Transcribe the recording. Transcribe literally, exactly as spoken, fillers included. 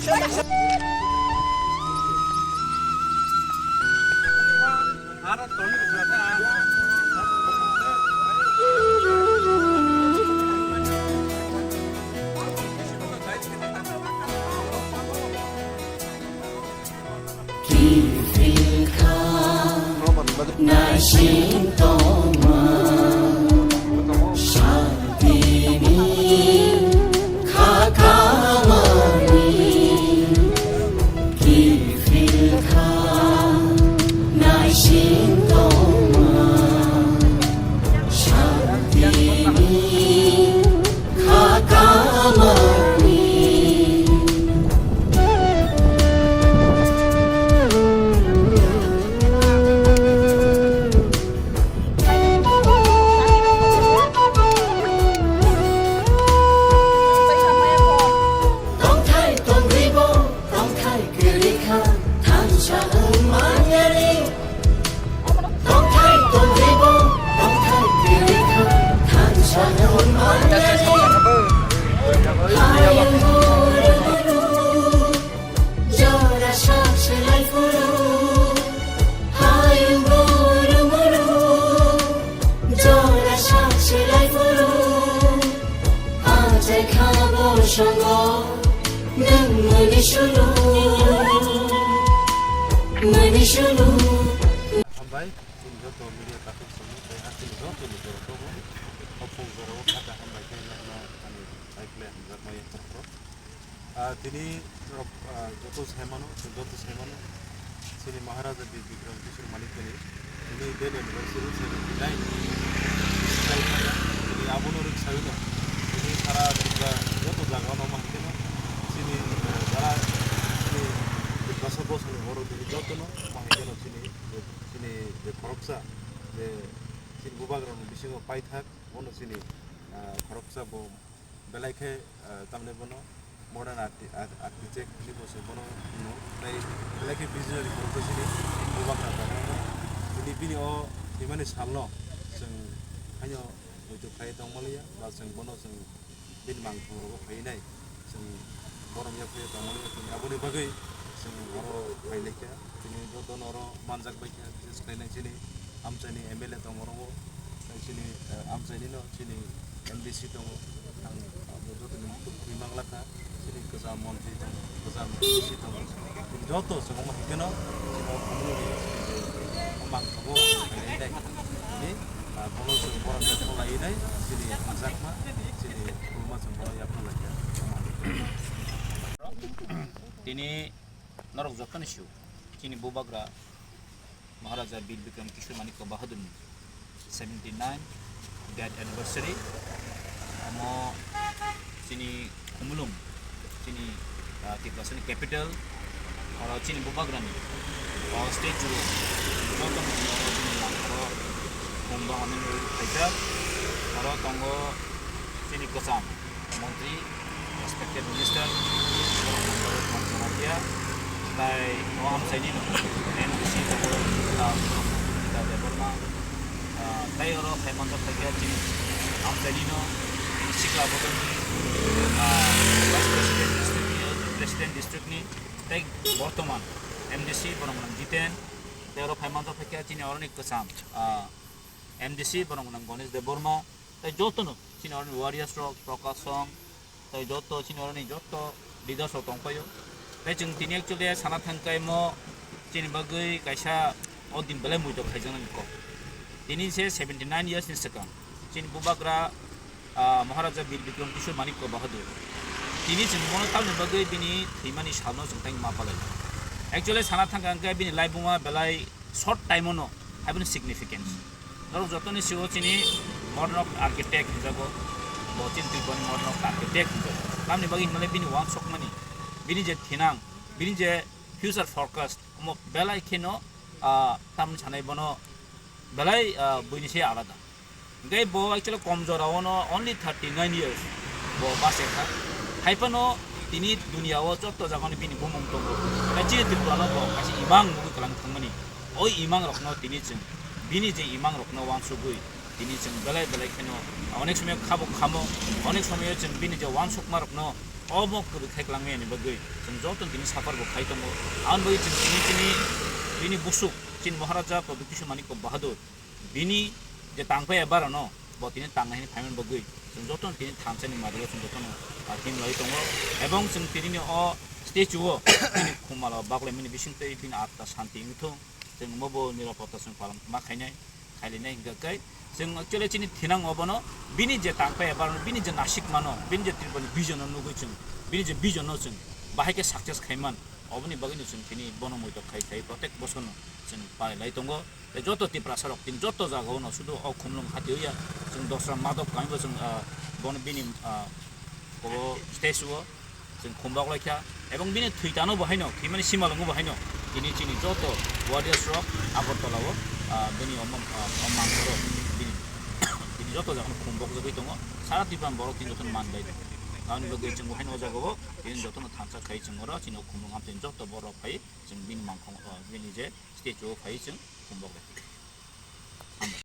Kiphilkha naising tongma, santini kha kamani. Kiphilkha naising tongma, santini kha kamani. Tongthai tongribo, tongthai kwrwikha, thansa wng manyari. Tongthai tongribo, tongthai kwrwikha, thansa wng manyari. Hayung guru guru, jora sak selai phuru. Hayung guru guru, jora sak selai phuru. Achai kha bo songo, nwng mani sulu, mani sulu. Hambai, chini joto media takhuk samung tei ha chini joto ni borok rok bo, o phung jora o kha kha hambai khe nokno ani bai khlai hamjakmani borok rok. Ah, tini rok, ah, joto sai mano, chwng joto sai mano, chini Maharaja Bir Bikram Kishore Manik ni tini Delhi University seventy nine, tini abono rwk sai no, tini sara Tripura joto jaga o ma hwnkhe no, chini, ah, jara chini Tiprasa bosong ni borok tini joto no ma hwnkhe no chini, chini je khoroksa je chini bubagra ni bisingo paithak, bono chini, ah, khoroksa bo. Belai khe, ah, tamni bono modern archi-, ar-, architect hinwi bo se bono hino. Tai belai khe visionary borok khe sini bubagra tongo. Bini, bini o thwimani salno chwng haino muitu khlai tongmaliya, ba chwng bono chwng bini mangthung rogo phainai chwng borom ya phaiya tongmaliya, chwng aboni bagwi chwng oro phailaikha. Chini joto no oro manjak bai kha, bises khlai nai chini amchaini M L A tongo oro bo, tai chini, eh, amchaini no chini M D C tongo, ang abo joto ni muitu khwi mang lakha, chini kwcham montri tongo, kwcham M D C tongo, chini joto se omo hai kheno chini o khumulwng ni mang tongo, khlai nai. Chini, ah, bono chwng borom ya khlai nai, chini hamjakma, chini khulma chwng bono ya khlai ya. Tini norok joto ni sio. Chini bubagra Maharaja Bir Bikram Kishore Manikya Bahadur ni seventy nine death anniversary. Omo chini Khumulwng, chini, ah, Tiprasa ni capital, oro chini bubagra ni, o statue, joto ni oro chini langkaro khum bangmani rwi khaijak. Oro tongo chini kwcham montri, respected minister, Jamatia, tai o amchaini no M D C tongo, ah, Gita Debbarma, ah, tai oro Hemanta Thakya chini amchaini no, chini sikla bodol ni, ah, vice president district ni, president district ni, tai bortoman M D C borok nang Jiten, tai oro Hemanta Thakya chini oro ni kwcham, ah, M D C borok nang Ganesh Debbarma, tai joto no chini oro ni warriors rok, Prakash Song, tai joto chini oro ni joto leaders rok tong paio. Tai chwng tini actually sana thang kai mo chini bagwi kaisa o din belai muitok khaijaknani kok. Tini se seventy nine years ni swkang chini bubagra, ah, Maharaja Bir Bikram Kishore Manikya Bahadur. Tini chwng bono tamni bagwi bini thwimani salno chwng tang ma palai. Actually sana thang kha hwnkhe bini laibuma belai short time ono haiboni significance. Norok jotoni sio chini modern architect hinjago, bo chini Tripurani modern architect hinjago. Tamni bagwi hinmale bini wansukmani, bini je thinang, bini je future forecast, omo belai kheno, ah, tamni sanai bono belai, ah, buini se alada. Hingke bo actually kom jora ono only thirty nine years bo bachai kha. Hai phano tini dunia o joto jaga ni bini bumung tongo. Tei chini Tripura no bo kaisa imang mugwi kwlang thangmani. O imang rok no tini chwng bini je imang rok no wansugwi tini chwng belai belai kheno onek somoi khabuk khamo, onek somoi chwng bini je wansukma rok no omo kwrwi khai kwlangmani bagwi chwng joto tini suffer bo khai tongo. Aboni bagwi chwng tini, tini bini busuk, chini Maharaja Pradyut Kishore Manikya Bahadur, bini je tangpai eba rano bo tini tangnai hwnwi phaimani bagwi chwng jotono tini thansani mario chwng jotono, ah, himlai tongo. Ebong chwng tini o statue o bini khumalo baklaimani bisingtwi bini atma santi wngthung. Chwng omo bo nirapotta chwng palon ma khainai, khailainai hingkha khe chwng actually chini thinang obono bini je tangpai eba rano, bini je nasik mano, bini je Tripurani vision o nugwi chwng, bini je vision o chwng bahai khe success khaiman, oboni bagwino chwng tini bono moito khai khai protek bosorno chwng palai lai tongo. Tei joto Tiprasa rok tini joto jaga o no sudu o Khumlwng hati o ya, chwng dosra madok kami bo chwng, ah, bono bini, ah, o statue o chwng khumbok lai kha, ebong bini thwi tano bo haino, thwimani simalwngo bo haino, tini chini joto warriors rok Agartala o, ah, bini omo, ah, o mangso rok bini, bini joto jaga no khumbok jagwi tongo, sara Tripura borok tini joto no man bai tongo. Aboni bagwi chwng bo haino o jaga o tini joto no thansa khai chwng oro chini o Khumlwng amtwi joto borok phai chwng bini mangkhong, ah, bini je statue o phai chwng khumbok lai.